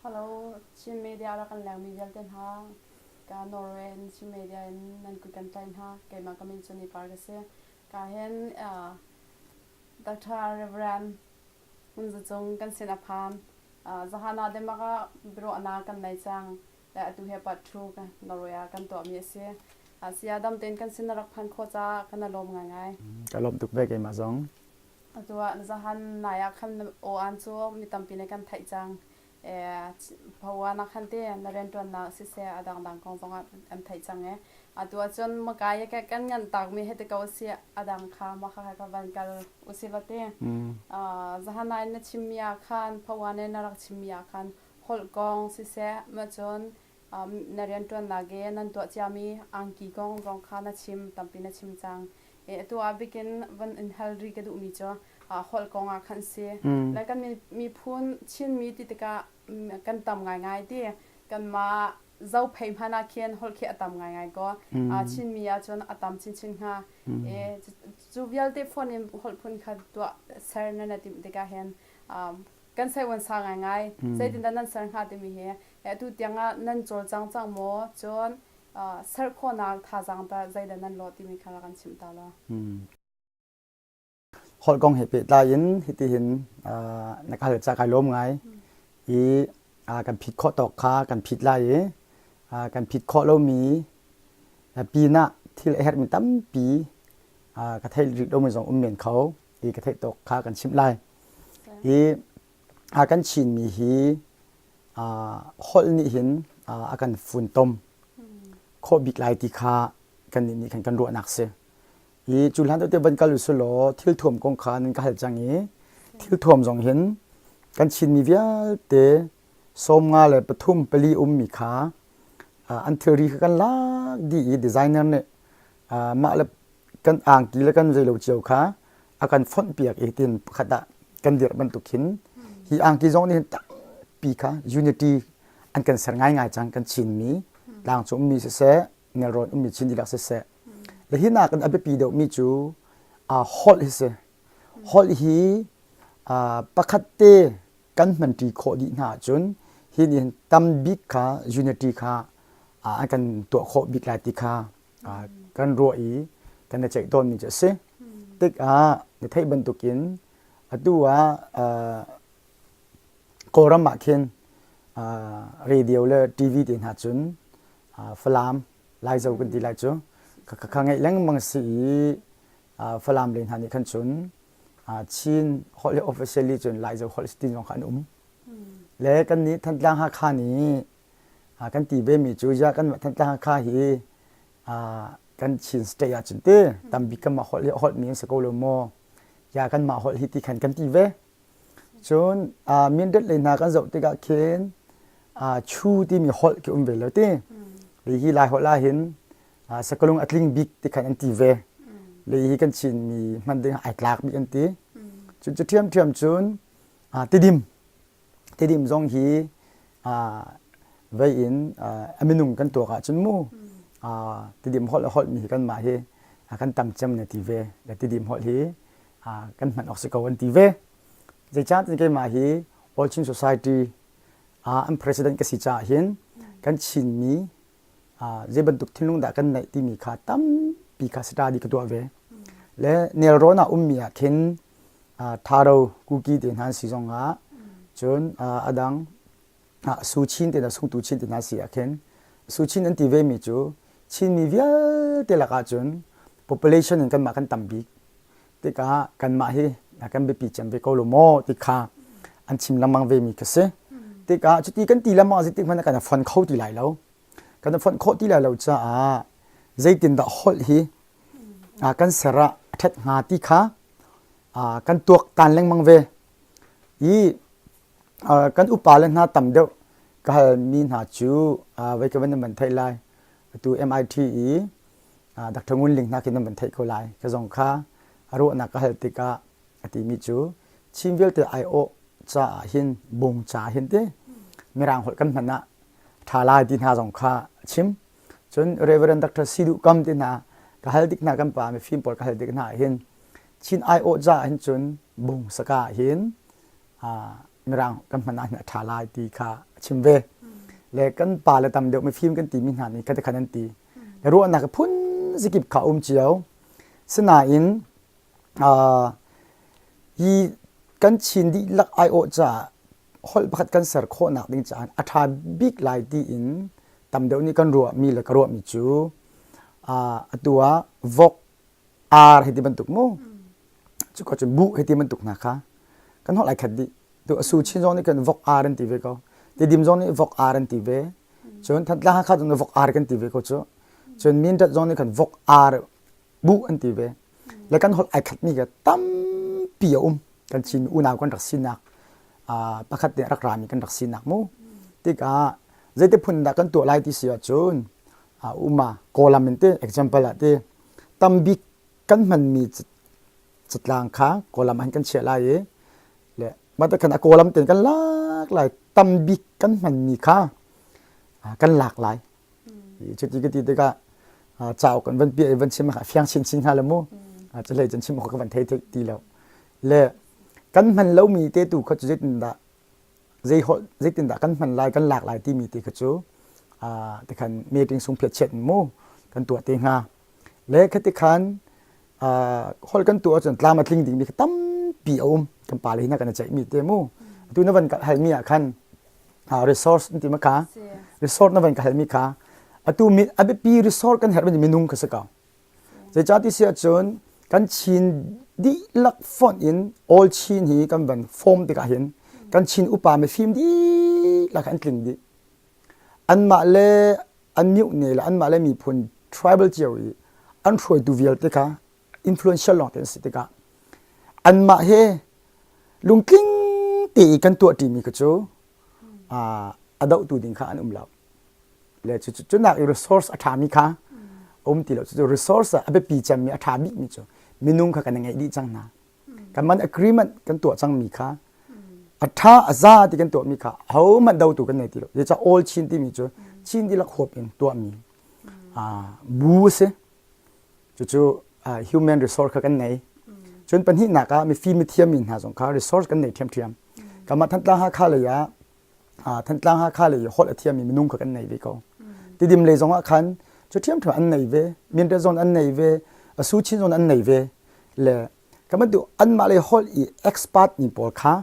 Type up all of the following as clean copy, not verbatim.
Hello, Chin media rak kan lengmi vialte hna. Ka Norway in Chin media in nan kut kan tlaih hna. Keimah ka min cu Nipar ka si. Ka hin uh, Dr. Reverend Hmun Za Cung kan sin a phan. Uh, zahan ah Denmark ah biaruahnak kan nei cang. Le atu he part 2 Norway ah kan tuahmi a si. Uh, saya dam tein kan sin na rak phan khawh caah kan i lawm ngaingai. Ka lawm tuk ve keimah zong. Atu ah zahan nai ah khan aw-an cu mi tampi nih kan theih cang. Phawa ah khan te na rianṭuannak siseh a dangdang kong zongah an theih cang i atu ahcun makai i kan nganh takmi hei ti ko usih a dang kha mah kha ka van kal usih law ti. Zahan ah na chimmi ah khan phawa nih na rak chimmi ah khan holh kong siseh mah cun na rianṭuannak i nan tuah ciami angki kong zong kha na chim tampi na chim cang. Atu ah bikin van in hal rih ka duhmi cu holh kong ah khan si. Le kan miphun Chinmi ti tikah kan tam ngaingai ti. Kanmah Zophei hmanh ah khin holh khi a tam ngaingai ko. Chinmi ahcun a tam chinchin hnga. Cu vialte phone in holh phun kha tuah ser nan i timh tikah hin kan seiuan sa ngaingai. Zeitindah nan ser hnga timi hi atu tiang ah nan cawlcang cang maw? Cun ser khawhnak thazaang tah zeidah nan lawh timi kha rak kan chimh ta law. Holh kong he pehtlai in hitihin na ka hal ca kai lawm ngai i kan phit khawh tawk kha kan phit lai i kan phit khawh lomi pinah thil a herhmi tampi ka theih rih lomi zong um men kho i ka theih tawk kha kan chimh lai. I kan Chinmi hi holh nih hin a kan funtom khawh bik lai ti kha kannih nih khan kan ruahnak si. I cu hlan te van kal usih law thilthuam kong kha nan ka hal cang i thilthuam zong hin kan Chinmi vialte 53 le pathum pali ummi kha an thilri kha kan lak dih i designer nih mah le kan angki le kan zeilo cio kha a kan fonhpiak i tin pakhat ah kan dirh bantuk khin hi angki zong nih hin tampi kha unity an kan ser ngaingai cang kan Chinmi tlangcung ummi siseh nelrawn ummi Chin dihlak siseh le hi nakin a biapi deuhmi cu holh hi si holh hi pakhat te kan hmanṭi khawh dih hna ahcun hi nih hin tam bik kha unity kha an kan tuah khawh bik lai ti kha kan ruah i kan i ceih tawnmi cu a si. Tikah na theih bantukin atu ah Kawlram ah khin radio le TV te hna cun Falam Laizo kan ti lai cu kha ngeih lengmang si i Falam le hna nih khan cun Chin holh hi officially cun Laizo holh ti zong kha an um. Le kan nih Thantlang Hakha nih kan ti ve mi cu ya kan Thantlang Hakha hi kan Chin state ah cun ti tambik kan mah holh hi holh mi an si ko lo maw ya kan mah holh hi ti khan kan ti ve cun Mindat lei hna kan zoh tikah khin Chu timi holh khi um ve lo ti hi Lai holh ah hin sakalung a tling bik ti khan an ti ve le hi kan Chin mi hman ding ai tlak bik an ti cun cu ṭhiamṭhiam cun Tidim Tidim zong hi vei in a minung kan tuak ahcun mu Tidim holh a holh mi hi kanmah hi kan tam cem na ti ve le Tidim holh hi kan hman awk si ko an ti ve zeicahtiah keimah hi All Chin Society an president ka si caah hin kan Chinmi zei bantuk thinlung dah kan neih timi kha tampi kha study ka tuah ve le nelrawn ah ummi ah khin Tharo Kuki te hna si zong ah cun a dang Suchin te hna Sungtu Chin te hna si ah khin Suchin an ti ve mi cu Chinmi vialte lakah cun population in kanmah kan tam bik tikah kanmah hi kan biapi cem ve ko lo maw ti kha an chim lengmang ve mi ka si tikah cuti kan ti lengmang zeitik hmanh kan fon kho ti lai lo kan fonh khawh ti lai lo caah zeitindah holh hi kan ser ah a ṭhat hnga ti kha kan tuaktan lengmang ve i kan upa le hna tam deuh ka halmi hna cu voi ka van nan van theih lai atu MIT i Dr. Ngun Ling hna khi nan van theih ko lai ka zong kha a ruahnak ka hal tikah a timi cu Chin vialte aiawh caah hin bung ca hin ti Mirang holh kan hman ah ṭha lai ti hna zong kha a chim. Cun Reverend Dr. Sidu Kam ti hna ka hal tik hna kan pa mifim pawl ka hal tik hna hin Chin aiawh caah hin cun bung saka hin Mirang kan hman ah hin a ṭha lai ti kha a chim. chim ve. Le kan pa le tam deuh mifim kan timi hna nih kha khan an ti. Le ruahnak phun zikip kha um cio. Sinain hi kan Chin dihlak aiawh caah holh pakhat kan ser khawhnak ding caah a ṭha bik lai tiin tam deuh nih kan ruahmi le ka ruahmi cu atu ah vok ar hei ti bantuk mu cuka cun buh hei ti bantuk hna kha kan holh ai khat dih tu a su chin zong nih kan vok ar an ti ve ko tidim zong nih vok ar an ti ve cun thantlang hakha zong nih vok ar kan ti ve ko cu cun mindat zong nih khan vok ar buh an ti ve le kan holh ai khatmi ka tampi a um kan Chin unau kan rak sinak pakhat nih rak rami kan rak sinak mu tikah zeiti phun dah kan tuah lai ti si ahcun uma kawlam in ti example ah ti tambik kan hmanmi catlang kha kawlam ah kan chiah lai i le mah khan a kawlam ten kan lak lai tambik kan hmanmi kha kan lak lai Cuti ka ti tikah cauk kan van piah i van chim a fiang chinchin hnga lo mu. Cuhlei cun chim awk ka van thei ti lo. Le kan hman lomi te tu kha cu zeitindah zei holh zeitindah kan hman lai kan lak lai timi te kha cu tikhan meeting sung phiat chiat mu kan tuah te hnga. Le khati khan holh kan tuah ahcun tlam a tling dingmi kha tampi a um. Kan pa le hna kan i ceihmi te mu. Atu na van halmi ah khan resource an ti ma kha resort na van ka halmi kha atu mi a biapi resort kan herh mi minung kha si ko zeicah ti si ahcun kan Chin dihlak fonh in all Chin hi kan van form tikah hin kan Chin upa mifim dihlak an tling dih anmah le an myohne le anmah le miphun tribal cio i an hruaitu vialte kha influential lawng te an si tikah anmah he lungtling te i kan tuah ṭimi kha cu a dohtu ding kha an um lo le cu cunak i resource a ṭhami kha um ti lo cu resource a biapi cemmi a ṭha bikmi cu minung kha kan ngeih dih cang hna kan man agreement kan tuah cangmi kha a ṭha a za ti kan tuahmi kha ahohmanh dotu kan nei ti lo zeicah all Chin timi cu Chin dihlak huap in tuahmi bu a si Cucu human resource kha kan nei. Cun pahnihnak ah mifim mithiam mi hna zong kha resource kan nei ṭhiamṭhiam. Kanmah Thantlang Hakha lei ah Thantlang Hakha lei holh a thiammi minung kha kan nei ve ko. Tidim lei zong ah khan cu ṭhiamṭhiam an nei ve, Mindat zong an nei ve, Asu Chin zong an nei ve. Le kan bantuk anmah lei holh i expert mi pawl kha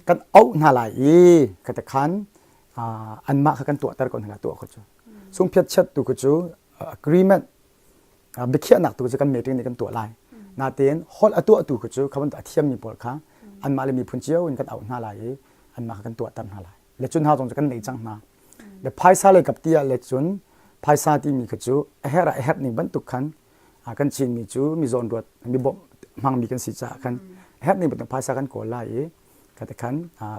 kan auh hna lai i kha khan anmah kha kan tuahter ko hna tuah kha cu. Sungphiat chiat tu kha cu agreement biakhiahnak tu cu kan meeting nih kan tuah lai. Natein holh a tuahtu khu cu kha bantuk a thiammi pawl kha anmah le miphun cio in kan auh hna lai i anmah kha kan tuahter hna lai. Le cun hna zong cu kan nei cang hna. Le phaisa lei kap ti ah le cun phaisa timi kha cu a herh ah a herh ning bantuk khan kan Chinmi cu mi zawn ruat mi bawmh hmangmi kan si caah khan a herh ning bantuk phaisa kan kawl lai i kha te khan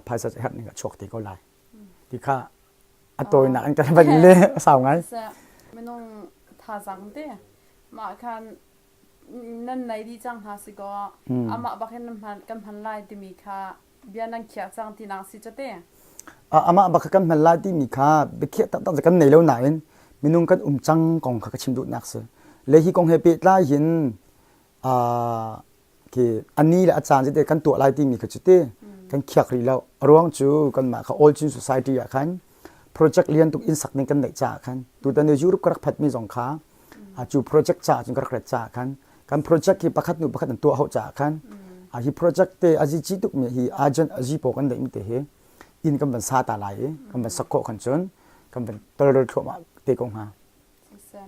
phaisa cu a herh ning a chuak te ko lai. Ti kha a tawinak in kan van le a sau ngai. Minung thazaang te mah khan nan nei dih cang hna si kaw amah bak hin kan hman lai timi kha bia nan khiah cang tinak si cu te. Amah bak kan hman lai timi kha biakhiah taktak kan nei lo nain minung kan um cang kong kha ka chim duhnak si. Le hi kong he pehtlai hin khi a ni le a caan te kan tuah lai timi kha cu ti kan khiak rih lo a ruang cu kanmah kha All Chin Society ah khan project lian tuk inn sak ding kan neih caah khan tutan i Europe ka rak phatmi zong kha cu project caah cun ka rak ret caah khan kan project hi pakhat hnu pakhat an tuah hau caah khan hi project te a zi tuk mi hi agent a zi paw kan neih mi te hi inn kan van sa ta lai i kan van sak khawh khan cun kan van tolrel thluahmah te ko hnga Siseh,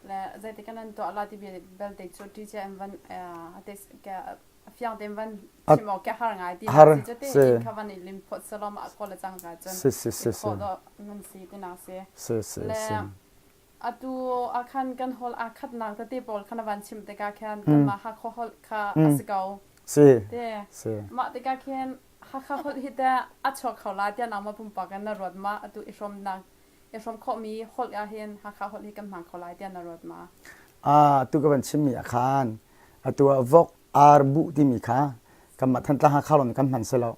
le zeitik kan an tuah la ti belte cu ṭi in van a fiang tein van chim awk ke har ngai ti har si cu te in kha van i lim phot salom a ko le cang ka cun si si si khawh dawh nan si ti nak si si si le si atu akhan kan hol a khatnak tete pawl khan van chim tikah khan kanmah Hakha holh kha a si ko si te si mah tikah khin Hakha holh hi teh a chuak kho la tiah nangmah pumpak in na ruat ma atu i hrawmnak i hrawm khawhmi holh ahhin Hakha holh hi kan hmang kho lai tiah na ruat ma? Ah, tu ka van chimmi ah khan atu ah vok ar buh timi kha kanmah Thantlang Hakha lawng nih kan hman si lo.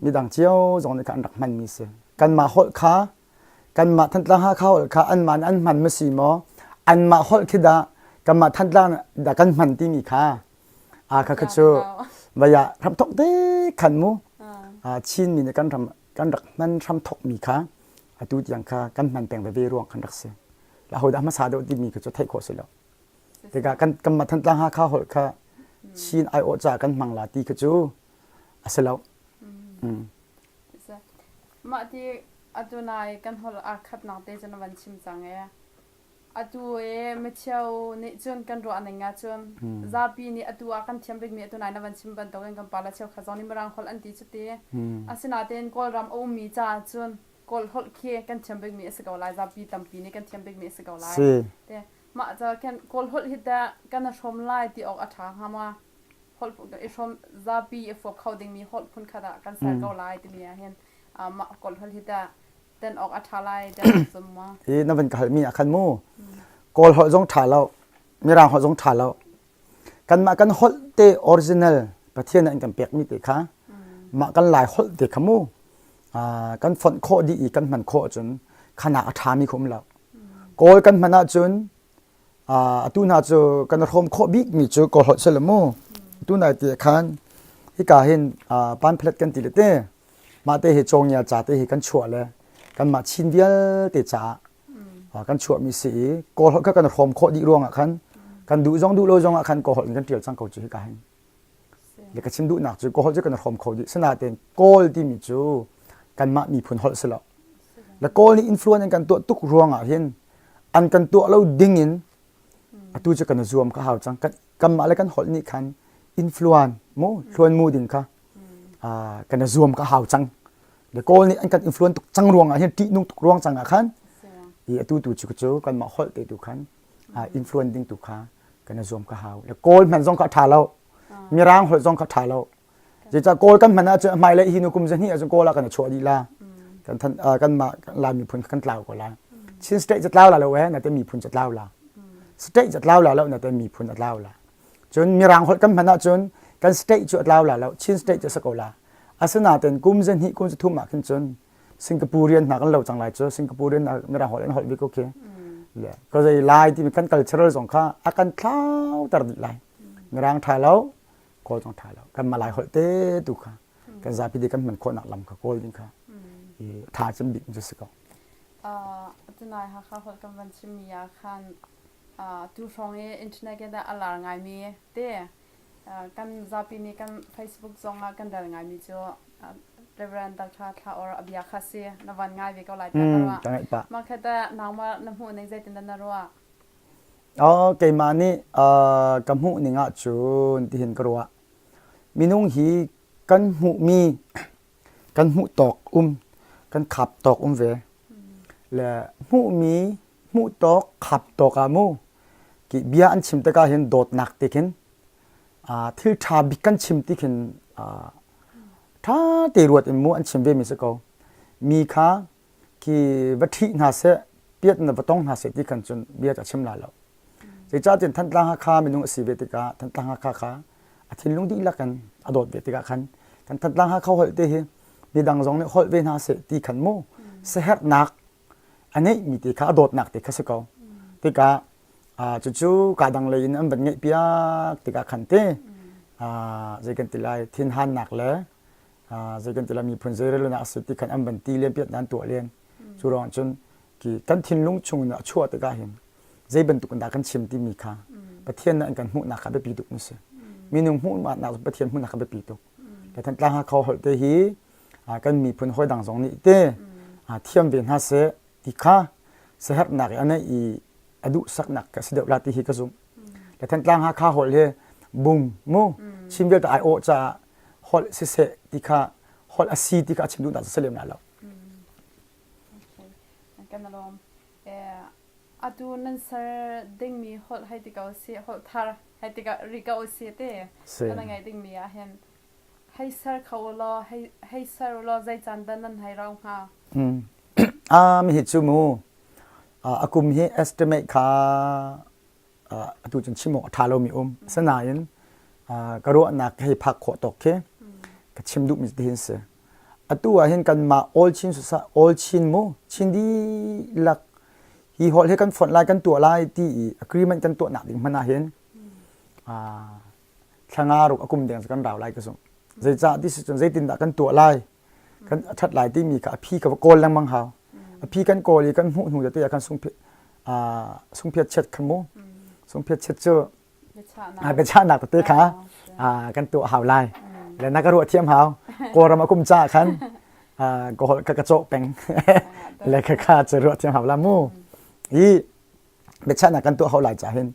Midang cio zong nih khan an rak hmanmi si. Kanmah holh kha kanmah Thantlang Hakha holh kha anmah nih an hman ma si maw? Anmah holh khi dah kanmah Thantlang dah kan hman timi kha ah kha kha cu vaya hramthok te khan mu Chinmi nih kan ram kan rak hman hramthokmi kha. Atu tiang kha kan hman peng veve ruang khan rak si. La hodah hmasa deuh timi kha cu theih khawh si lo. Tikah kan kanmah Thantlang Hakha holh kha Chin aiawh caah kan hmang la ti kha cu a si lo. Mm. Mah ti atu nai kan holh aa khatnak te cu na van chim cang ee. Atu i micheu nih cun kan ruah ning ahcun zapi nih atu ah kan thiam bikmi atu nai na van chim bantukin kan pa le cheukhat zong nih Mirang holh an ti cu ti. Asinain Kawlram a ummi caah cun Kawl holh khi kan thiam bikmi a si ko lai. Zapi tampi nih kan thiam bikmi a si ko lai. Te mah ca khan Kawl holh hi teh kan i hrawm lai ti awk a ṭha hnga maw? Holh i hrawm zapi i fuap kho dingmi holh phunkhat ah kan ser ko lai timi ah hin mah Kawl holh hi teh ten awk a ṭha lai tiah na zum maw? Hi na van ka halmi ah khan mu Kawl holh zong ṭha lo Mirang holh zong ṭha lo kanmah kan holh te original Pathian an kan pekmi te kha mah kan Lai holh te kha mu kan fonh khawh dih i kan hman khawh ahcun khana a ṭhami kha um lo Kawl kan hman ahcun atu hna cu kan hrawm khawh bikmi cu Kawl holh si lo mu tu nai ti khan hika hin pamphlet kan ti le te mah te hi cawngia ca te hi kan chuah le kanmah Chin vialte caah kan chuahmi si i Kawl holh kha kan hrawm khawh dih ruangah khan kan duh zong duh lo zong ah khan Kawl holh in kan ṭial cang ko cu hika hin le ka chim duhnak cu Kawl holh cu kan hrawm kho dih sinain Kawl timi cu kanmah miphun holh si lo le Kawl nih influence an kan tuah tuk ruangah hin an kan tuah lo ding in atu cu kan i zuam ka hau cang kanmah le kan holh nih khan influence mu hluan mu ding kha kan i zuam ka hau cang le Kawl nih an kan influence tuk cang ruangah hin ṭihnung tuk ruang cang ah khan i atu tu cu cu kanmah holh te tu khan influence ding tu kha kan i zuam ka hau le Kawl hman zong kha a ṭha lo Mirang holh zong kha ṭha lo Zeicah Kawl kan hman ahcun hmailei hi nu kum zahnih ahcun Kawl ah kan i chuah dih la. Kan than kanmah Lai miphun kan tlau ko la. Chin state ca tlau la lo eh na te miphun ca tlau la. State ca tlau la lo na te miphun a tlau la. Cun Mirang holh kan hman ahcun kan state cu a tlau la lo Chin state cu sa ko la. Asinain kum zahnih kum zathum ah khin cun Singaporean hna kan lo cang lai cu Singaporean Mirang holh an holh bik ko khi. Le ko zei lai timi kan cultural zong kha a kan thlau ter dih lai. Mirang tha lo kawl zong ṭha lo kan Malay holh te tu kha kan zapi te kan hman khawhnak lam kha kawl ding kha i ṭha cem bik cu si ko. Tunai Hakha holh kan van chimmi ah khan tu hrawng i internet ke a lar ngaimi te kan zapi nih kan Facebook zong ah kan rel ngaimi cu Reverend Dr. Thla Or a bia kha si na van ngai ve ko lai tiah ka ruah. Mah kha teh nangmah na hmuh ning zeitin dah na ruah? Keimah nih ka hmuh ning ahcun tihin ka ruah. Minung hi kan hmuhmi kan hmuh tawk um, kan khap tawk um ve. Le hmuhmi hmuh tawk, khap tawk ah mu ki bia an chim tikah hin dawtnak ti khin thil ṭha bik kan chim ti khin ṭha te ruat in mu an chim ve mi si ko. Mi kha khi va ṭhih hna seh piat na va tong hna seh ti khan cun bia cu a chim lai lo. Zeicahtiah Thantlang Hakha minung a si ve tikah Thantlang Hakha kha a thinlung dihlak in a dawt ve tikah khan kan Thantlang Hakha holh te hi midang zong nih holh ve hna seh ti khan mu siaherhnak a ngeihmi te kha a dawtnak te kha si ko. Tikah cucu kaa dang lei in an van ngeihpiak tikah khan te zei kan ti lai thinhannak le zei kan ti lai miphun zeirelnak a si ti khan an van ti len piat nan tuah len cu ruang cun ki kan thinlung chung in a chuah tikah hin zei bantuk in dah kan chim timi kha Pathian nih an kan hmuhnak kha biapi tuk mu si minung hmuhnak Pathian hmuhnak kha biapi tuk le Thantlang Hakha holh te hi kan miphun hawi dang zong nih te thiam ve hna seh ti kha siaherhnak i a neih i a duhsaknak ka si deuh la ti hi ka zumh le Thantlang Hakha holh hi bung mu Chin vialte ai awh caah holh siseh ti kha holh a si ti kha a chim duhnak cu si lem lai lo. Kan lawm. Atu nan ser dingmi holh hei ti ko si holh thar hei ti ri ko si te kan ngai dingmi ah hin hei ser kho law hei hei ser law zei caan dah nan hei rau hnga? Ah mi hi cu mu a kum hi estimate kha atu cun chim awk a ṭha lomi um. Asinain ka ruahnak ka hei phak khawh tawk khi ka chim duhmi ti hin si. Atu ah hin kanmah All Chin All Chin mu Chin dihlak hi holh hi kan fonh lai kan tuah lai ti i agreement kan tuahnak ding hmanh ah hin thla nga ruk a kum deng cu kan rau lai ka zumh. Zeicah ti si cun zeitindah kan tuah lai kan a ṭhat lai timi kha a phi ka va kawl lengmang hau. A phi kan kawl i kan hmuh hnu tete ah khan sungphiat sungphiat chiat khan mu. Sungphiat chiat cu biachahnak tete kha kan tuah hau lai. Le na ka ruah thiam hau. Kawlram a kum caah khan ka holh ka ka cawh peng. Le ka kha cu ruah thiam hau la mu. Hi biachahnak kan tuah hau lai caah hin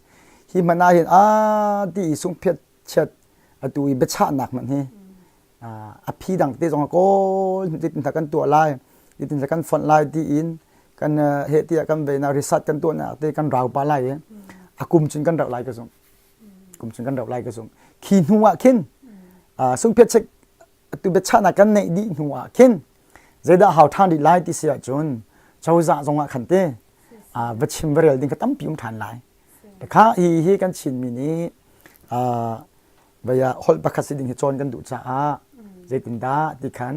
hi hmanh ah hin a ti i sungphiat chiat atu i biachahnak hmanh hi a phi dang te zong a kawl zeitin kan tuah lai zeitin kan fonh lai tiin kan he tiah kan ve na research kan tuah nak te kan rau pa lai i a kum cun kan rauh lai ka zung kum cun kan rauh lai ka zung khi hnu ah khin sungphiat chek atu biachahnak kan neih dih hnu ah khin zeidah hau ṭhan rih lai ti si ahcun cozah zong ah khan te va chim va rel ding kha tampi um ṭhan lai kha hi hi kan Chinmi nih vaya holh pakhat si ding hi cawn kan duh caah zeitindah ti khan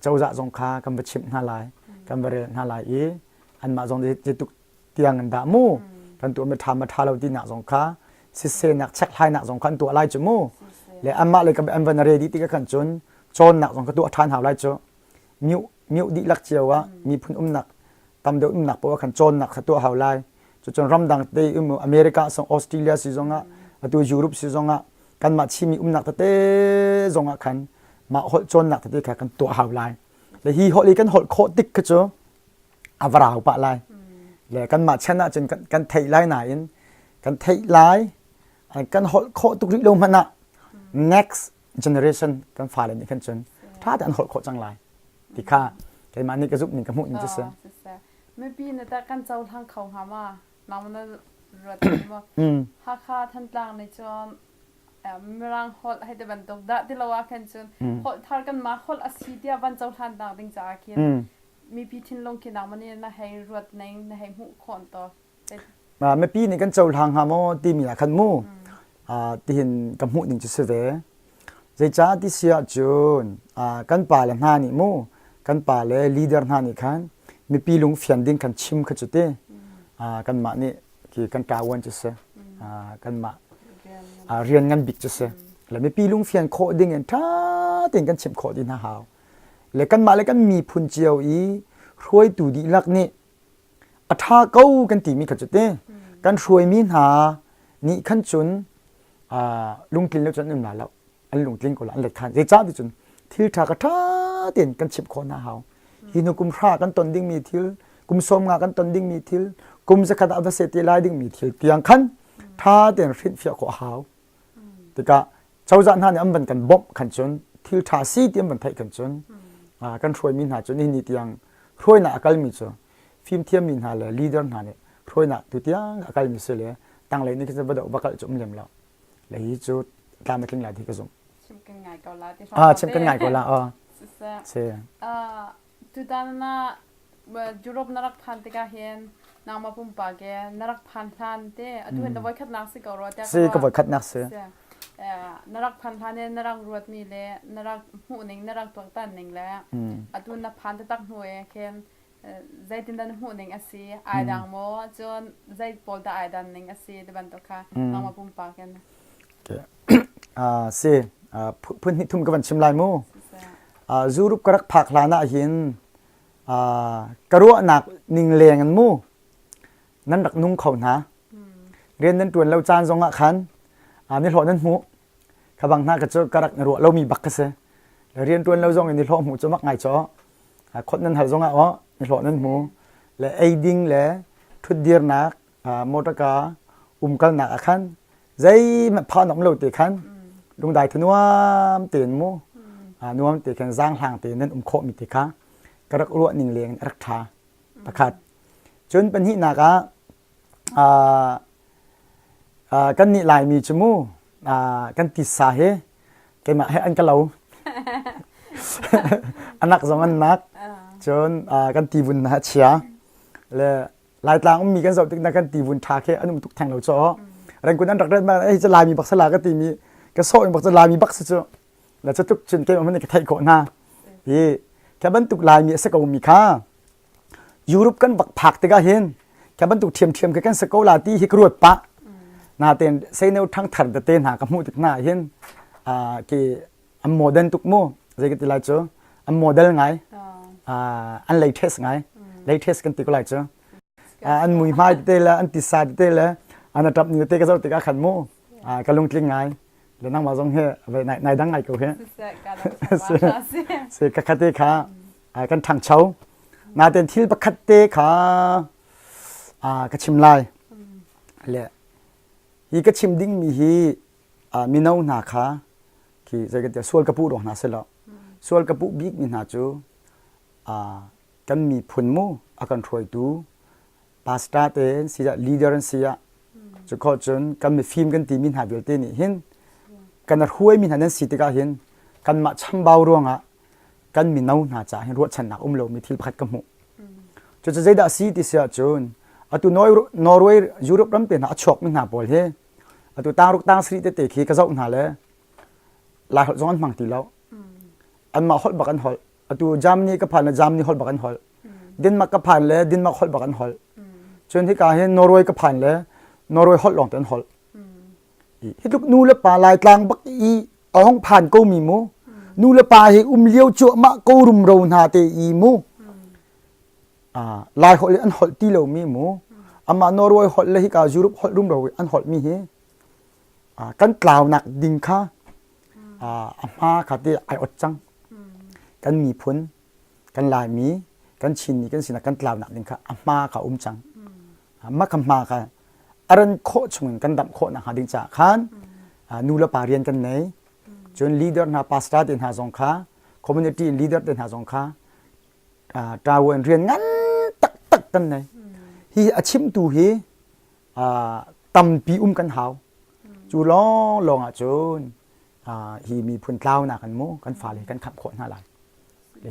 cozah zong kha kan va chimh hna lai kan va rel hna lai i anmah zong zeituk tiang in dah mu kan tuah mi ṭha ma ṭha lo tinak zong kha sisenak chekhlainak zong kha an tuah lai cu mu le anmah le an van ready ti ka khan cun cawnnak zong ka tuah ṭhan hau lai cu miu miu dihlak cio ah miphun umnak tam deuh umnak poah khan cawnnak kha tuah hau lai cucun ramdang te um America song Australia si zongah atu Europe si zongah kanmah Chinmi umnak tete zongah khan mah holh cawnnak tete kha kan tuah hau lai le hi holh i kan holh khawh tik kha cu a va rau pah lai le kanmah chan ahcun kan theih lai nain kan theih lai kan holh khawh tuk rih lo hmanh ah next generation kan fale nih khan cun ṭha tein an holh khawh cang lai ti kha keimah nih ka zumh ning ka hmuh ning cu si. Mipi na tah kan cohlang kho hnga ma? Nangmah na ruat maw? Hakha Thantlang nih cun Mirang holh hei ti bantuk dah ti lo ah khan cun holh thar kanmah holh a si tiah van cohlan nak ding caah khin mipi thinlung khi nangmah nih na hei ruat ning na hei hmuh khawh to. Mipi nih kan cohlang hnga maw timi ah khan mu tihin ka hmuh ning cu si ve. Zeicah ti si ahcun kan pa le hna nih mu kan pa le leader hna nih khan mipi lung fian ding khan chim kha cu ti kanmah nih khi kan ṭavuan cu si kanmah rian ngan bik cu si le mipi lung fian khawh ding in ṭha tein kan chimh khawh dih hna hau le kanmah le kan miphun cio i hruaitu dihlak nih a ṭha ko kan timi kha cu ti kan hruaimi hna nih khan cun lungtlin lo cun an um la lo an lungtling ko la an let khan zeicah ti cun thil ṭha ka ṭha tein kan chimh khawh hna hau hi hnu kum hra kan ton dingmi thil kum sawm nga kan ton dingmi thil kum zakhat ah va se te lai dingmi thil tiang khan ṭha tein hrinhfiah khawh a hau tikah cozah hna nih an van kan bawmh khan cun thil ṭha si ti an van theih khan cun kan hruaimi hna cu nihin ni tiang hruainak a kalmi cu fimthiammi hna le leader hna nih hruainak tu tiang a kalmi si le tanglei nih khin va doh va kalh cu um lem lo le hi cu tlam a tling lai ti ka zumh. Chim kan ngai ko la ti Ah chim kan ngai ko la oh. Si. Tutan na Europe na rak phan tikah hin nangmah pumpak ke na rak phan hlan te atu hin na voikhatnak si ko rua tiah Si ka voikhatnak si. Na rak phan hlan in na rak ruatmi le na rak hmuh ning na rak tuaktan ning le atu na phan taktak hnu e khin zeitindah na hmuh ning a si ai dang maw cun zei pawl dah ai dan ning a si ti bantuk kha nangmah pumpak in si phun hnih thum ka van chim lai mu Europe ka rak phak hlan ah hin ka ruahnak ning leng in mu nan rak nung kho hna rian nan tuan lo caan zong ah khan ni hlawh nan hmuh kha bang hna ka cu ka rak ruah lomi bak ka si rian tuan lo zong in ni hlawh hmuh cu mak ngai chaw khot nan hal zongah aw ni hlawh nan hmu le ei ding le thutdirnak motorka umkalnak ah khan zeihmanh phan um lo te khan lungdai thanuam tein mu nuam te khan zaanghlang tein nan um khawh mi te kha ka rak ruah ning leng in a rak ṭha pakhat cun pahnihnak ah kan nih Laimi cu mu kan titsa hi keimah he an ka lo anak zong an nak cun kan tivun hna a chia le Laitlang ummi kan zoh tik na kan tivun ṭha khi an um tuk theng lo caw rengkun an rak ret ma ei cu Laimi bak sala ka timi ka sawh in bak cu Laimi bak si cu la cu tuk cun keimah hmanh ka theih khawh hna hi kha bantuk Laimi a si ko mi kha Europe kan bak phak tikah hin kha bantuk ṭhiamṭhiam khi kan si ko la ti hi ka ruat pah natein seino ṭhangthar tete hna ka hmuh tik hna hin ki an modern tuk mu zei ka ti lai cu an model ngai an latest ngai. Latest kan ti ko lai cu. An mui hmai te le an tisa te le an a ṭap ni te ka zoh tikah khan mu ka lungtling ngai. Le nangmah zong hi nai dang ngai ko hi. Si ka khate kha kan ṭhangcho. Naten thil pakhat te kha ka chim lai. Le hi ka chim dingmi hi mino hna kha khi zei kan ti sual ka puh ruang hna si lo. Sual ka puh bikmi hna cu kan miphun mu a kan hruaitu pastor te an si ah leader an si ah cu khawh cun kan mifim kan timi hna vialte nih hin kan hruaimi hna nan si tikah hin kanmah chambau ruangah kan mino hna caah hin ruahchannak um lomi thil pakhat ka hmuh. Cucu zeidah a si ti si ahcun atu Norway Europe ram te hna a chuakmi hna pawl hi atu tangruk tang sarih tete khi ka zoh hna le Lai holh zong an hmang ti lo. Anmah holh bak an holh. Atu Germany ka phan le Germany holh bak an holh. Denmark ka phan le Denmark holh bak an holh. Cun hika hin Norway ka phan le Norway holh lawng te an holh. Hi tluk nu le pa Laitlang bak i a hong phan ko mi mu. Nu le pa hi um lio cuahmah ko rumro hna te i mu. Lai holh an holh ti lo mi mu. Amah Norway holh le hika Europe holh rumro an holh mi hi kan tlaunak ding kha a hma kha te ai ot cang. Kan miphun, kan Laimi, kan Chinmi kan sinak kan tlaunak ding kha a hma kha um cang. Mah kha hma kha a ran khawh chungin kan damh khawh nakhnga ding caah khan nu le pa rian kan nei. Cun leader hna pastor te hna zong kha community leader te hna zong kha ṭavuan rian ngan taktak kan nei. Hi a chimtu hi tampi um kan hau. Cu lawnglawng ah cun hi miphun tlaunak in mu kan fale kan khamh khawh hna lai.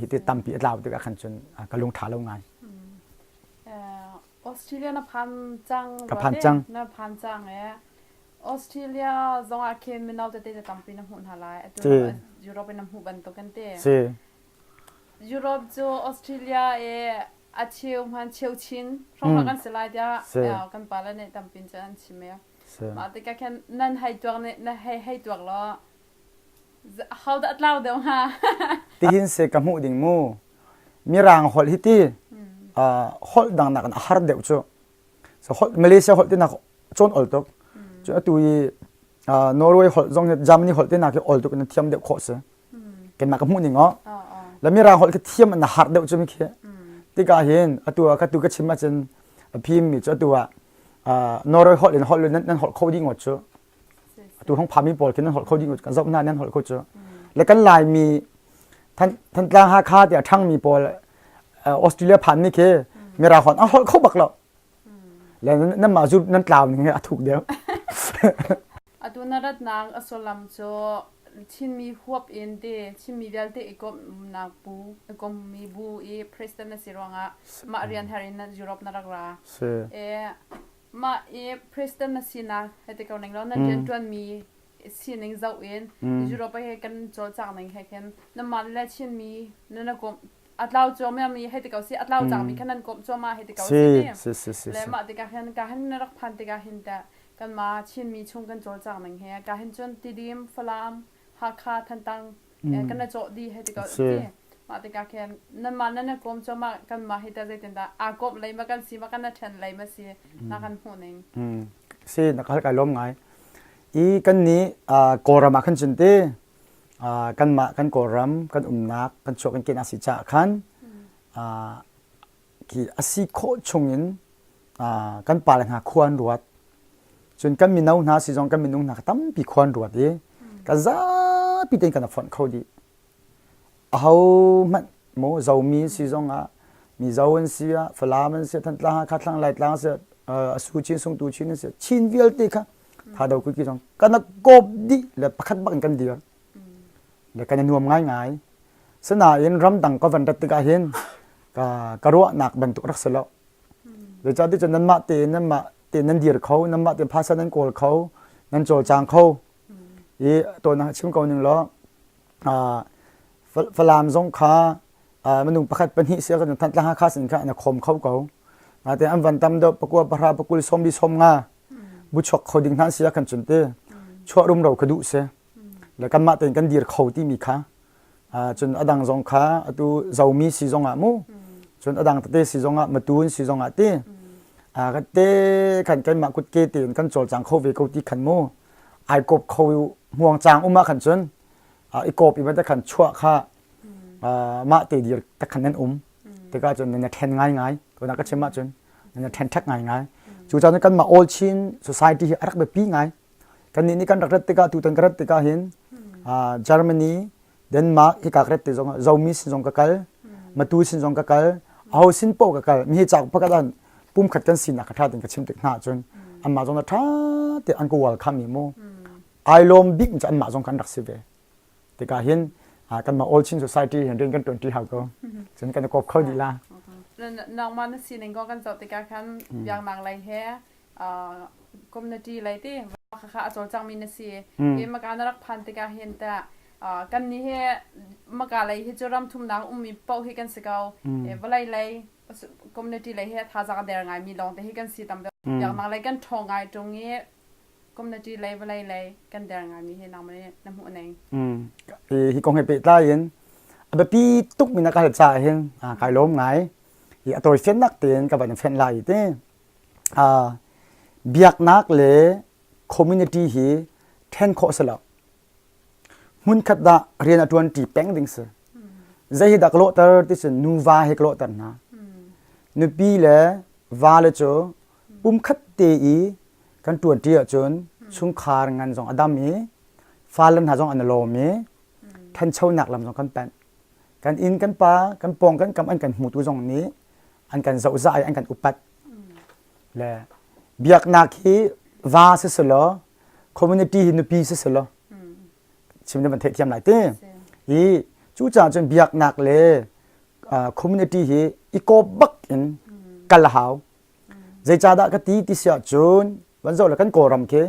Hi ti tampi a tlau tikah khan cun ka lung ṭha lo ngai. Australia na phan cang Ka phan cang. Na phan cang e. Australia zong ah khin mino tete na tampi na hmuh hna lai. Atu Europe in na hmuh bantuk an ti. Si. Europe cu Australia e a cheu hman cheu chin hrawng kan si lai tiah kan pa le nih tampin cu an chim e. Mah tikah khin nan hei tuak nih na hei hei tuak law ho dah tlau deuh hnga? Tihin se ka hmuh ding mu. Mirang holh hi ti holh dang nak in a har deuh cu. So holh Malaysia holh ti nak cawn ol tuk. Cu atu i Norway holh zong hi Germany holh ti nak hi ol tuk in thiam deuh khawh si. Keimah ka hmuh ning oh. La mirang holh khi thiam an har deuh cu mi khi. Tikah hin atu ah ka tu ka chim ahcun a phim mi cu atu ah Norway holh in holh nan holh kho dih ngawt cu. Atu hong phami pawl khi nan holh kho dih ngawt kan zoh hna nan holh kho cu. Le kan Laimi Thantlang Hakha tiah ṭhangmi pawl Australia phanmi khi mirang holh an holh kho bak lo. Le nanmah zu nan tlau ning hi a thuk deuh. Atu na ratnak a sullam cu Chinmi huap in te Chinmi vialte i komhnak bu i kommi bu i president na si ruangah mah rian har in Europe na rak ra. E, mah i president na sinak hei ti ko ning law nan rianṭuanmi sining zoh in Europe he kan cawlcang ning he khin nanmah le Chinmi nan na komh a tlau cuahmah mi hei ti ko si a tlau cangmi khan nan komh cuahmah hei ti ko si le mah tikah hin ka hin na rak phan tikah hin teh kanmah Chinmi chung kan cawlcang ning he ka hin cun Tidim, Falam, Hakha, Thantlang kan na cawh dih hei ti ko si mah tikah khin nanmah nan na kawm cuahmah kanmah hi teh zeitindah aa kawmh lei ma kan si ma kan na ṭhen lei ma si na kan hmuh ning si na ka hal kai lawm ngai i kan nih Kawlram ah khan cun te kanmah kan Kawlram kan umnak kan chuah kan ken a si caah khan khi a si khawh chungin kan pale hna khua an ruat cun kan mino hna si zong kan minung hna tampi khua an ruat i kan zapi tein kan fonh kho dih aho hmanh maw Zomi si zong ah Mizo an si ah Falam an si ah Thantlang Hakha Thlang Laitlang si ah Asu Chin Sungtu Chin an si Chin vialte kha Thado Kuki zong kan kop dih le pakhat bak in kan dir le kan i nuam ngaingai sinain ramdang ka van rat tikah hin ka ka ruahnak bantuk rak si lo zeicahtiah cun nanmah tein nanmah tein nan dir kho nanmah tein phaisa nan kawl kho nan cawlcang kho i tawn ah chim ko ning law Falam zong kha minung pakhat pahnih si kan Thantlang Hakha sin kha na khom kho ko natein an van tam deuh pakua pahra pakul sawmli sawmnga bu chuak kho ding hna si ah kan cun te chuah rumro ka duh si le kanmah tein kan dir kho timi kha cun adang zong kha atu zomi si zong ah mu. Cun a dang tete si zongah matu in si zongah ti ka te khan kanmah kutke tein kan cawlcang kho ve ko ti khan mu ai kop kho hmuang cang um ah khan cun i kop i ban khan chuah kha mah te dir tak khan nan um tikah cun nan ṭhen ngai ngai tunak ka chim ahcun nan ṭhen ṭhek ngai ngai cu caan kan mah All Chin Society hi a rak biapi ngai kan nih nih kan rak rat tikah tutan ka rat tikah hin Germany Denmark hika ka rat ti zong Zomi sin zong ka kal Matu sin zong ka kal aho sin paoh ka kal mi hi cauk pakhat an pumkhat kan sinak ka ṭha tin ka chim tik hna ahcun anmah zong na ṭha te an ka welcome mi mu ai lawm bik cu anmah zong kan rak si ve tikah hin kanmah All Chin Society hin rian kan ṭuan ṭi hau ko cun kan i kop kho dih la nangmah na sining ko kan zoh tikah khan biaknak lei he community lei ti kha a cawlcangmi na si i maka na rak phan tikah hin tah kan nih hi maka lei hi cu ram thumnak ummi paoh hi kan si ko vawlei lei community lei hi thazaang a der ngaimi lawng te hi kan si tam deuh biaknak lei kan ṭhawng ngai ṭung i community lei vawlei lei kan der ngaimi hi nangmah nih na hmuh ning hi kong he pehtlai in a biapi tuk mi na ka hal caah hin kai lawm ngai i a tawifiannak tein ka van fenh lai ti Biaknak le community hi ṭhen khawh a si lo. Hmunkhat dah rian a ṭuanṭi peng ding si. Zei hi dah ka lawhter ti cun nuva he ka lawhter hna. Nupi le vale cu pumkhat te i kan ṭuanṭi ahcun chungkhar ngan zong a dam i fale hna zong an i lawm i ṭhanchonak lam zong kan panh. Kan inn kan pa kan pawng kan kam an kan hmutu zong nih an kan zohzah i an kan upat le biaknak hi va si selaw community hi nupi si selaw chim na van theihthiam lai te i cucaah cun biaknak le community hi i kawp bak in kal a hau zeicahdah ka ti ti si ahcun van zoh le kan kawlram khi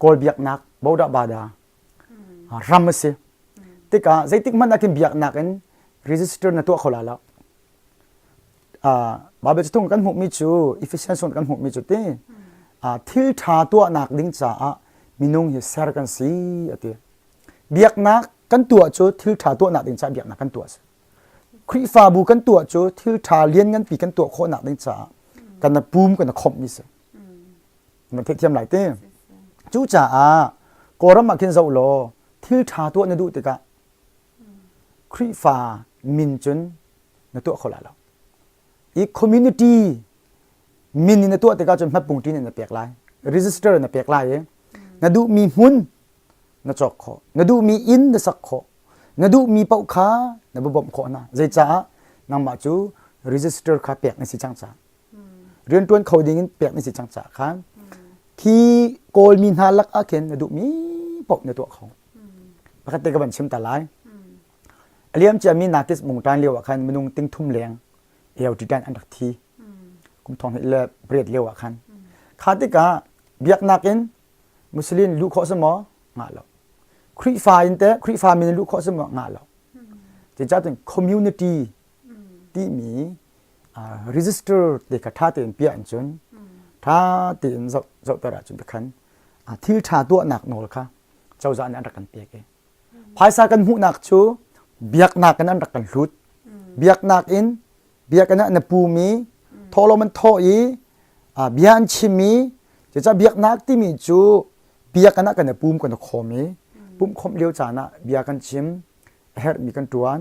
kawl biaknak bodah bada ram a si tikah zeitik hmanh ah khin biaknak in register na tuah kho la lo Bible cathung kan hmuhmi cu Ephesians kan hmuhmi cu ti thil ṭha tuahnak ding caah minung hi ser kan si a ti biaknak kan tuah cu thil ṭha tuahnak ding caah biaknak kan tuah si Khrihfabu kan tuah cu thil ṭha liannganpi kan tuah khawhnak ding caah kan na pum kan na khomhmi si na theihthiam lai ti cucaah Kawlram ah khin zoh law thil ṭha tuah na duh tikah Khrihfa min cun na tuah kho lai lo i community min in na tuah tikah cun hmatpungṭin in na pek lai register na pek lai i na duhmi hmun na cawk khawh na duhmi inn na sak khawh na duhmi paoh kha na va bawmh khawh hna zeicaah nangmah cu register kha pek na si cang caah rianṭuan kho ding in pek na si cang caah khan khi kawlmi hna lak ah khin na duhmi paoh na tuah kho pakhat te ka van chim ta lai a liam ciami nakis mungtan lio ah khan minung ting thum leng AOT tan an rak thi kum thong hnih le pariat lio ah khan kha tikah biaknak in Muslim luh khawh si maw ngah lo Khrihfa in teh Khrihfa min in luh khawh si maw ngah lo cucaah community timi register te kha ṭha tein piah in cun ṭha tein zoh zohter ahcun tikhan thil ṭha tuahnak nawl kha cozah nih an rak kan pek i phaisa kan hmuhnak cu biaknak in an rak kan hlut biaknak in biakinn ah na pumi thawhlawm an thawh i bia an chim i cucaah biaknak timi cu biakinn ah kan i pum kan i khawm i pumhkhawmh lio caan ah bia kan chim a herhmi kan ṭuan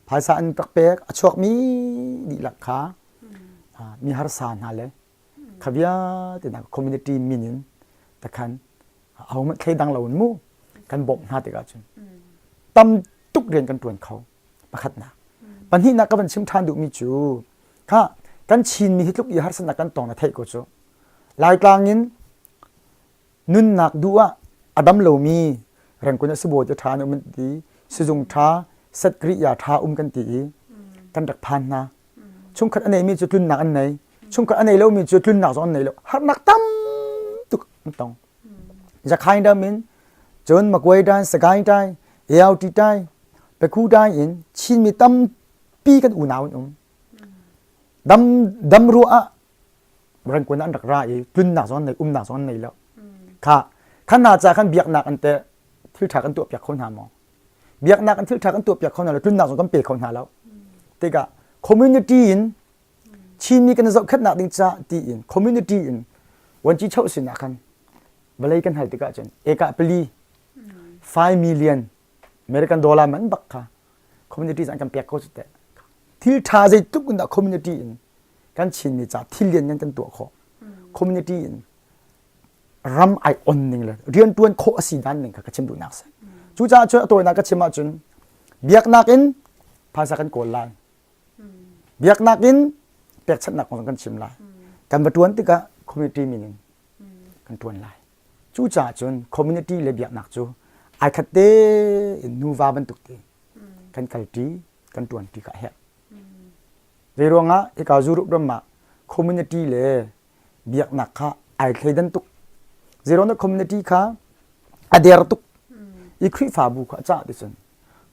phaisa an rak pek a chuakmi dihlak kha mi harsa hna le kha vialte hna community min in takhan ahohmanh thleidang lo in mu kan bawmh hna tikah cun tam tuk rian kan ṭuan kho pakhatnak pahnihnak ka van chim ṭhan duhmi cu kha kan Chinmi hi tluk i harsatnak kan tong na theih ko cu Laitlang in Nunnak duh ah a dam lomi Rangoon ah sibawi te ṭha an um an ti, sizung ṭha, setkriya ṭha um kan ti i kan rak phan hna. Chungkhat a neimi cu tlunnak an nei. Chungkhat a nei lomi cu tlunnak zong an nei lo. Harnak tam tuk an tong. Zakhain dam in cun Magway dai, Sagaing dai, AOT dai, Pekhu dai in Chinmi tampi kan unau an um. Dam dam ruah ah Rangoon an rak ra i tlunnak zong an nei umnak zong an nei lo kha khan hna ca khan biaknak an te thil ṭha kan tuah piak kho hna maw biaknak an thil ṭha kan tuah piak kho hna lo tlunnak zong kan pe kho hna lo tikah. Community in Chinmi kan i zohkhenhnak ding ca tiin community in vuanci choh sin ah khan vawlei kan hal tikah cun eka pali 5 million American dollar man bak kha community an kan pek ko cu teh. Thil ṭha zeitluk in dah community in kan Chinmi ca thil lian ngan kan tuah khawh. Community in ram ai on ning le rianṭuan khawh a si dan ning kha ka chim duhnak si. Cucaah cun a tawinak ka chim ahcun biaknak in phaisa kan kawl lai. Biaknak in pekchanhnak kong kan chim lai. Kan va ṭuan tikah community meaning kan ṭuan lai. Cucaah cun community le biaknak cu ai khat te in nuva bantuk te kan kalṭi kan ṭuanṭi kha a herh. Zei ruangah hika Europe ram ah community le biaknak kha ai thleidan tuk. Zei ruangah community kha a der tuk i Khrihfabu kha a cah ti cun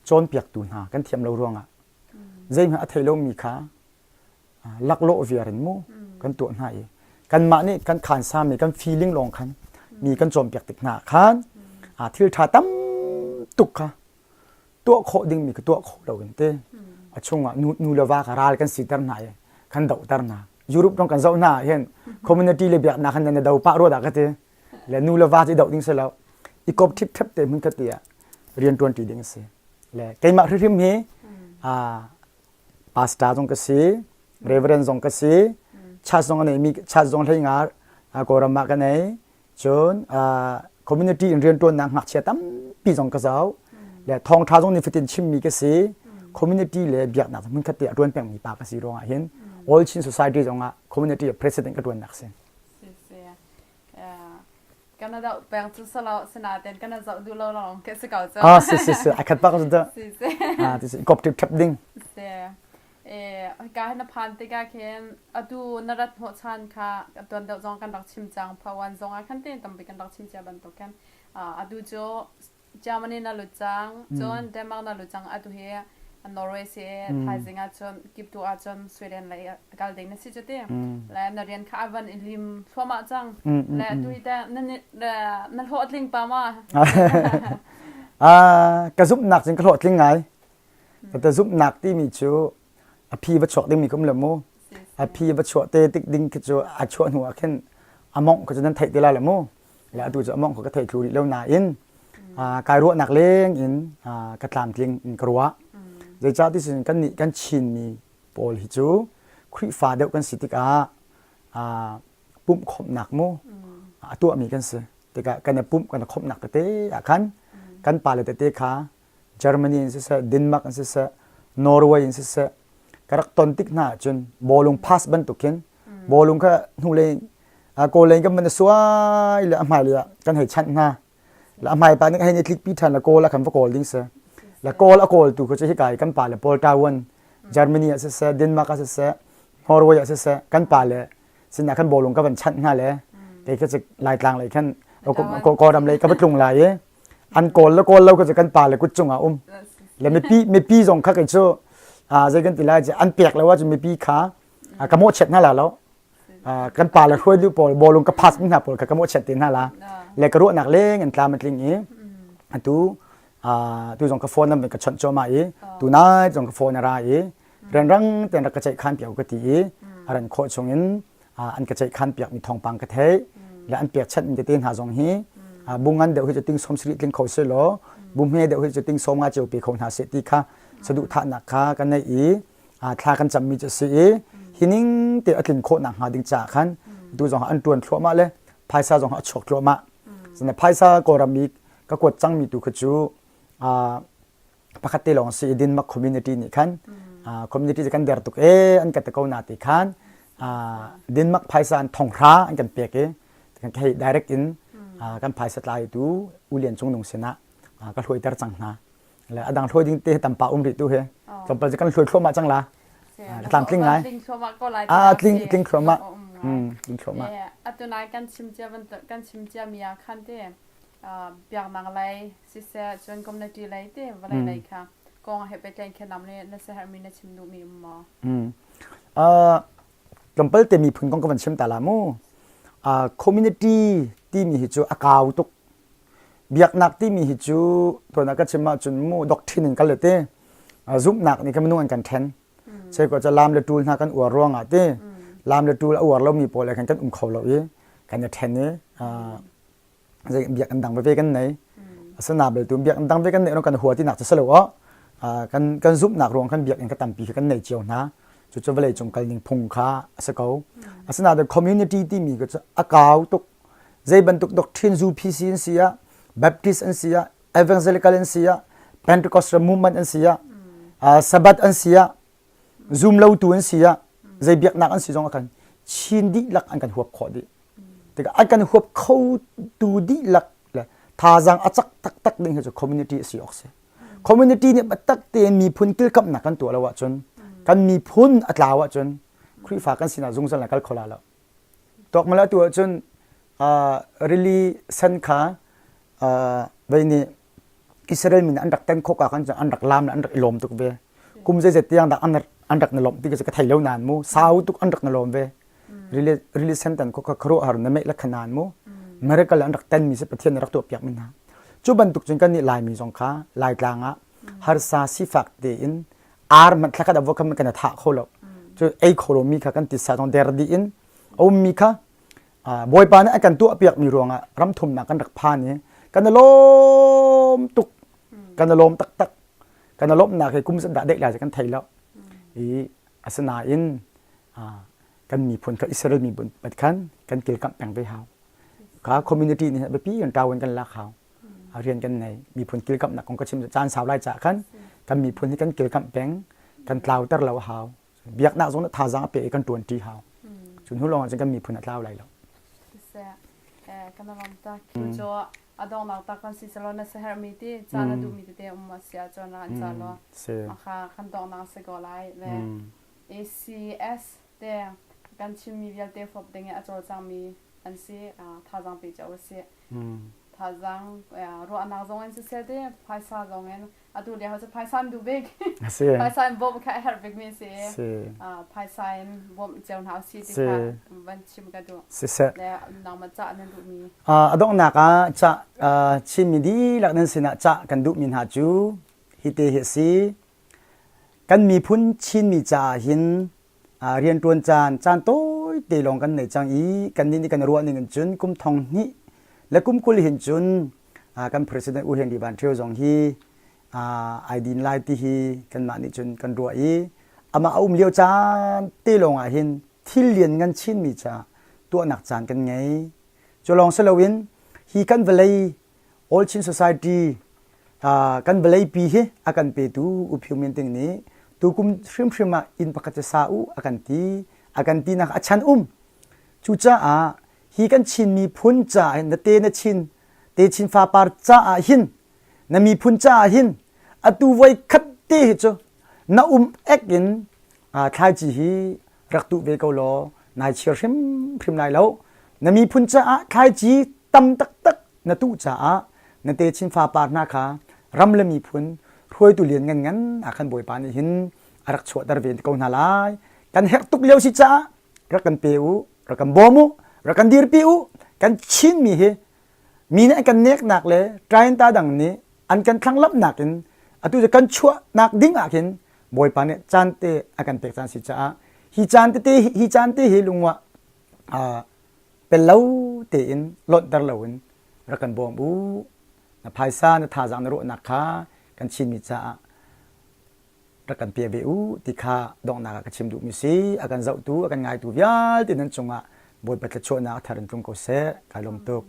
cawnpiaktu hna kan thiam lo ruangah zeihmanh a thei lomi kha laklawh viar in mu kan tuah hna i kanmah nih kan khansami kan feeling lawng khan mi kan cawnpiak tik hna khan thil ṭha tam tuk kha tuah khawh dingmi ka tuah khawh lo in te a chungah nu, nu le va kha ral kan siter hna i kan dohter hna Europe dong kan zoh hna hin community le biaknak khan na do pah rua dah ka ti le nu le va ci doh ding si lo i kop thip thep te hmun khat ti ah rian tuan ti ding a si le keimah hrimhrim hi pastor zong ka si reverend zong ka si church zong a nei mi church zong hlei nga Kawlram ah ka nei cun community in rianṭuannak ngakchia tampi zong ka zoh le thawngṭha zong nifatin chimmi ka si community le biaknak hmunkhat te a ṭuan pengmi pa ka si ruangah hin All Chin Society zong ah community president ka ṭuannak si. Canada peng cu salo sinaten kana zoh duh lo lawng ke si ko cu. Ah si si si a khat bak cu Si si. Ah ti si kop tip thap ding. Si. Eh hika hin na phan tikah khin atu na rat hnawh chan kha tuan deuh zong kan rak chim cang phawan zong ah khan te tampi kan rak chim cia bantuk khan atu cu Germany na lut cang cun Denmark na lut cang atu hi Norway si thaizing ah cun kiptu ah cun Sweden lei kal ding na si cu ti le na rian kha a van i lim thluahmah cang le atu hi teh na na hlawhtling pa ma ka zumhnak cun ka hlawhtling ngai Ta zumhnak timi cu a phi va chuak dingmi ka um lo mu. A phi va chuah te tik ding khi cu a chuah hnu ah khin a mongh kha cu nan theih te lai lo mu. Le atu cu a mongh kha ka thei thlu rih lo nain kai ruahnak leng in ka tlamtling in ka ruah. Zeicah ti cun kan nih kan Chinmi pawl hi cu Khrihfa deuh kan si tikah pumhkhawmhnak mu a tuahmi kan si. Tikah kan i pumh kan i khawmhnak tete ah khan kan pale tete kha Germany in siseh, Denmark in siseh, Norway in siseh, ka rak ton tik hna ahcun bawlung pass bantuk khin bawlung kha hnulei kawl lei kan van suai le a hmai lei ah kan hei chanh hna le a hmai pa nih hei ni tlik pi ṭhan le kawl ah khan va kawl ding si le kawl a kawl tu khu cu hika i kan pa le Paul Taiwan Germany ah siseh Denmark ah siseh Norway ah siseh kan pa le sinah khan bawlung ka van chanh hna le kei kha Laitlang lei khan Kawlram lei ka va tlung lai i an kawl le kawl lo kha cu kan pa le kut cungah um le mipi mipi zong kha kei cu zei kan ti lai an pek lo ahcun mipi kha ka mawhchiat hna la lo kan pa le hruai lu pawl bawlung ka pass hna pawl kha ka mawhchiat te hna la le ka ruahnak leng an tlam a tling i atu tu zong ka phone number ka chawnh cuahmah i tu nai zong ka phone a ra i renrang ten rak ka ceih khan piak ka ti i a ran khawh chungin an ka ceihkhan piakmi thawngpang ka theih le an pekchanh mi tete hna zong hi bu ngan deuh hi cu ting som sarih tling kho seh law bu hme deuh hi cu ting som nga ceu pe kho hna seh ti kha saduhthahnak kha kan nei i thla kan cammi cu si i hi ning te a tlin khawh nak hnga ding caah khan tu zong an tuan thluahmah le phaisa zong a chuak thluahmah phaisa kawlram i ka kuat cangmi tu kha cu pakhat te lawng si i Denmark community nih khan community cu kan der tuk e an ka ti ko na ti khan Denmark phaisa an thonghra an kan pek i kan hei direct in kan phaisa tlai tu U Lian Cung Nung sinah ka hluaiter cang hna le adang hluai ding te tampa um rih tu he tlawmpal cu kan hluai thluahmah cang la ka tlamtling ngai ah tling tling thluahmah tling thluahmah atu nai kan chim cia kan chim cia mi ah khan te biaknak lei siseh cun community lei te vawlei lei kha kong he pehtlaih khe nam le na siaherhmi na chim duhmi um maw? Tlawmpal te miphun kong ka van chim ta la mu. Community timi hi cu a kau tuk. Biaknak timi hi cu tuan ah ka chim ahcun mu doctrine in kal le te zumhnak nih khan minung an kan then. Cheukhat cu lam le ṭul hna kan uar ruangah ti lam le ṭul a uar lomi pawl he khan kan um kho lo i kan i ṭhen i zei biakinn dang veve kan nei. Asina beltu biakinn dang ve kan neih kan hua tinak cu si lo aw. Kan kan zumhnak ruang kan biakinn ka tampi khi kan nei cio hna. Cucu vawlei cung kal ning phung kha a si ko. Asinain community timi cu a kau tuk. Zei bantuk doctrine UPC an si ah, Baptist an si ah, Evangelical an si ah, Pentecostal movement an si ah, Sabbath an si ah, zum lotu an si ah, zei biaknak an si zong ah khan Chin dihlak an kan huap khawh dih. Tikah an kan huap kho tu dihlak le thazaang a cak taktak ding hi cu community a si awk si. Community nih biatak tein miphun kilkamnak kan tuah lo ahcun kan miphun a tlau ahcun Khrihfa kan sinah zungzal na kal kho la lo. Tuak mala tu ahcun rili sen kha vei nih Israel min an rak ten khawk ah khan an rak lam le an rak i lawm tuk ve. Kum zeizat tiang dah an rak na lawmh ti ka thei lo nain mu sau tuk an rak na lawm ve. Rili sen tan khawk kha khuaruahhar na meih le khanan mu miracle an rak ten mi si Pathian rak tuah piak mi hna. Cu bantuk cun kan nih Laimi zong kha Laitlang ah harsa sifak tein ar hmanh thlakhat a vuak kan thah kho lo. Cu ei kho lo mi kha kan tisa zong der dih in a um mi kha Bawipa nih a kan tuahpiak mi ruangah ram thumnak kan rak phan i kan i lawm tuk kan i lawm taktak kan i lawmhnak hi kum dah deih lai kan thei lo i asinain kan miphun kha Israel miphun bat khan kan kilkamh peng ve hau kha community nih biapi kan ṭawan kan lak hau rian kan nei miphun kilkamhnak kong ka chim caan sau lai caah khan kan miphun hi kan kilkamh peng kan tlauter lo hau biaknak zong thazaang a pe i kan ṭuan ṭi hau cun hnu lawng ah cun kan miphun a tlau lai lo kan ram ta cu a donghnak tak kan si selo na saher mi ti ca na duh mi tete um a si ahcun ra an ca lo kha kan donghnak si ko lai le ACS te kan chimmi vialte fop ding i a cawlcangmi an si thazaang pe cio si thazaang ruahnak zong in siseh te phaisa zong in atu lio cu phaisa an duh bik phaisa in bawmh kha a herh bik mi si phaisa in bawmh cio hna si ti kha van chim ka duh siseh le nangmah cah nan duh mi a donghnak ah ca Chinmi dihlak nan sinah cah kan duh mi hna cu hi te hi a si kan miphun Chinmi caah hin rianṭuan caan caan tawite lawng kan nei cang i kannih nih kan ruah ning in cun kum thong hnih le kum 20 hin cun kan president U Henry Van Thio zong hi ai din lai ti hi kanmah nih cun kan ruah i amah a um lio caan te lawng ah hin thil lian ngan chinmi ca tuahnak caan kan ngei. Cu lawng si loin hi kan vawlei All Chin Society kan vawleipi hi a kan petu U Phyu Min Ting nih tukum hrimhrim ah inn pakhat cu sa u a kan ti a kan tinak a chan um cucaah hi kan Chin miphun caah hin na te na Chin te Chin fapar caah hin na miphun caah hin atu voi khat te hi cu na um ek in thlaici hi rak tuh ve ko law nai chir hrimhrim lai lo na miphun caah thlaici tam taktak na tuh caah na techin fapar hna kha ram le miphun hruaitu lian ngan ngan ah khan Bawipa nih hin a rak chuahter ve ko hna lai kan herh tuk lio si caah rak kan pe u rak kan bawm u rak kan dirpi u kan Chinmi hi mi nih an kan neknak le ṭainta dang nih an kan thlanglamhnak in atu cu kan chuahnak ding ah khin Bawipa nih caan te a kan pek caan si caah hi caan tete hi caan te hi lungwah pel lo tein lonhter loin rak kan bawm u na phaisa na thazaang na ruahnak kha kan Chinmi caah rak kan pe ve u ti kha donghnak ah ka chim duhmi si a kan zohtu a kan ngaitu vialte nan cungah Bawipa thluachuahnak a thar in tlung ko seh kai lawm tuk.